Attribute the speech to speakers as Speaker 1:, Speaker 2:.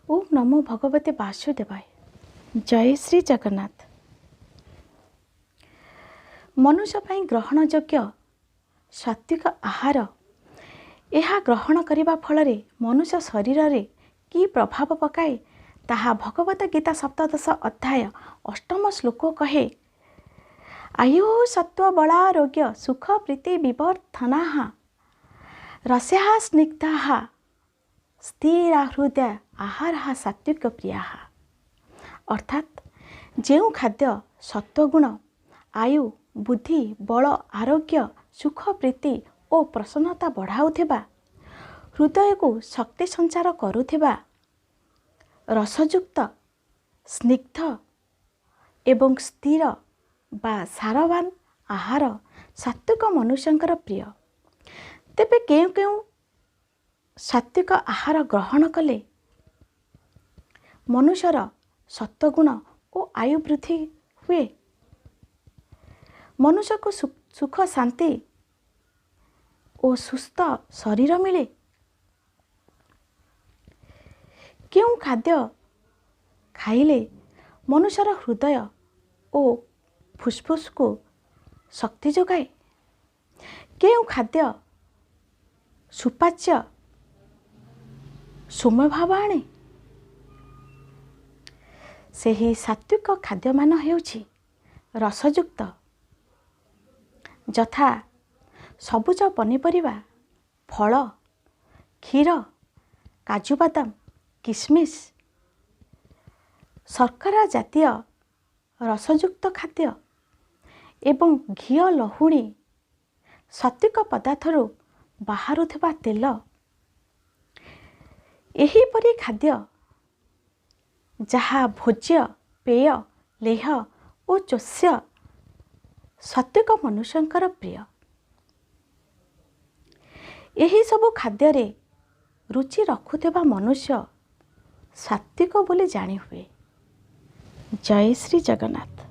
Speaker 1: ଓମ୍ ନମୋ ଭଗବତେ ବାସୁଦେବାୟ। ଜୟ ଶ୍ରୀ ଜଗନ୍ନାଥ। ମନୁଷ୍ୟ ପାଇଁ ଗ୍ରହଣଯୋଗ୍ୟ ସାତ୍ତ୍ୱିକ ଆହାର, ଏହା ଗ୍ରହଣ କରିବା ଫଳରେ ମନୁଷ୍ୟ ଶରୀରରେ କି ପ୍ରଭାବ ପକାଏ, ତାହା ଭଗବତ ଗୀତା ସପ୍ତଦଶ ଅଧ୍ୟାୟ ଅଷ୍ଟମ ଶ୍ଲୋକ କହେ, ଆୟୁ ସତ୍ୱ ବଳାରୋଗ୍ୟ ସୁଖ ପ୍ରୀତି ବିବର୍ଦ୍ଧନାଃ ରସ୍ୟାଃ ସ୍ନିଗ୍ଧାଃ ସ୍ଥିରା ହୃଦୟ ଆହାର ସାତ୍ତ୍ୱିକ ପ୍ରିୟାଃ। ଅର୍ଥାତ୍ ଯେଉଁ ଖାଦ୍ୟ ସତ୍ୱଗୁଣ, ଆୟୁ, ବୁଦ୍ଧି, ବଳ, ଆରୋଗ୍ୟ, ସୁଖ, ପ୍ରୀତି ଓ ପ୍ରସନ୍ନତା ବଢ଼ାଉଥିବା, ହୃଦୟକୁ ଶକ୍ତି ସଞ୍ଚାର କରୁଥିବା, ରସଯୁକ୍ତ, ସ୍ନିଗ୍ଧ ଏବଂ ସ୍ଥିର ବା ସାରବାନ ଆହାର ସାତ୍ତ୍ୱିକ ମନୁଷ୍ୟଙ୍କର ପ୍ରିୟ। ତେବେ କେଉଁ କେଉଁ ସାତ୍ତ୍ୱିକ ଆହାର ଗ୍ରହଣ କଲେ ମନୁଷ୍ୟର ସତ୍ୱଗୁଣ ଓ ଆୟୁ ବୃଦ୍ଧି ହୁଏ, ମନୁଷ୍ୟକୁ ସୁଖ, ଶାନ୍ତି ଓ ସୁସ୍ଥ ଶରୀର ମିଳେ? କେଉଁ ଖାଦ୍ୟ ଖାଇଲେ ମନୁଷ୍ୟର ହୃଦୟ ଓ ଫୁସ୍ଫୁସ୍କୁ ଶକ୍ତି ଯୋଗାଏ? କେଉଁ ଖାଦ୍ୟ ସୁପାଚ୍ୟ ସୌମ୍ୟଭାବ ଆଣେ? ସେହି ସାତ୍ତ୍ୱିକ ଖାଦ୍ୟମାନ ହେଉଛି ରସଯୁକ୍ତ, ଯଥା ସବୁଜ ପନିପରିବା, ଫଳ, କ୍ଷୀର, କାଜୁ ବାଦାମ, କିସମିସ୍, ଶର୍କରା ଜାତୀୟ ରସଯୁକ୍ତ ଖାଦ୍ୟ ଏବଂ ଘିଅ, ଲହୁଣୀ, ସାତ୍ତ୍ୱିକ ପଦାର୍ଥରୁ ବାହାରୁଥିବା ତେଲ। ଏହିପରି ଖାଦ୍ୟ ଯାହା ଭୋଜ୍ୟ, ପେୟ, ଲେହ ଓ ଚୋଷ୍ୟ ସାତ୍ତ୍ୱିକ ମନୁଷ୍ୟଙ୍କର ପ୍ରିୟ। ଏହିସବୁ ଖାଦ୍ୟରେ ରୁଚି ରଖୁଥିବା ମନୁଷ୍ୟ ସାତ୍ତ୍ୱିକ ବୋଲି ଜାଣି ହୁଏ। ଜୟ ଶ୍ରୀ ଜଗନ୍ନାଥ।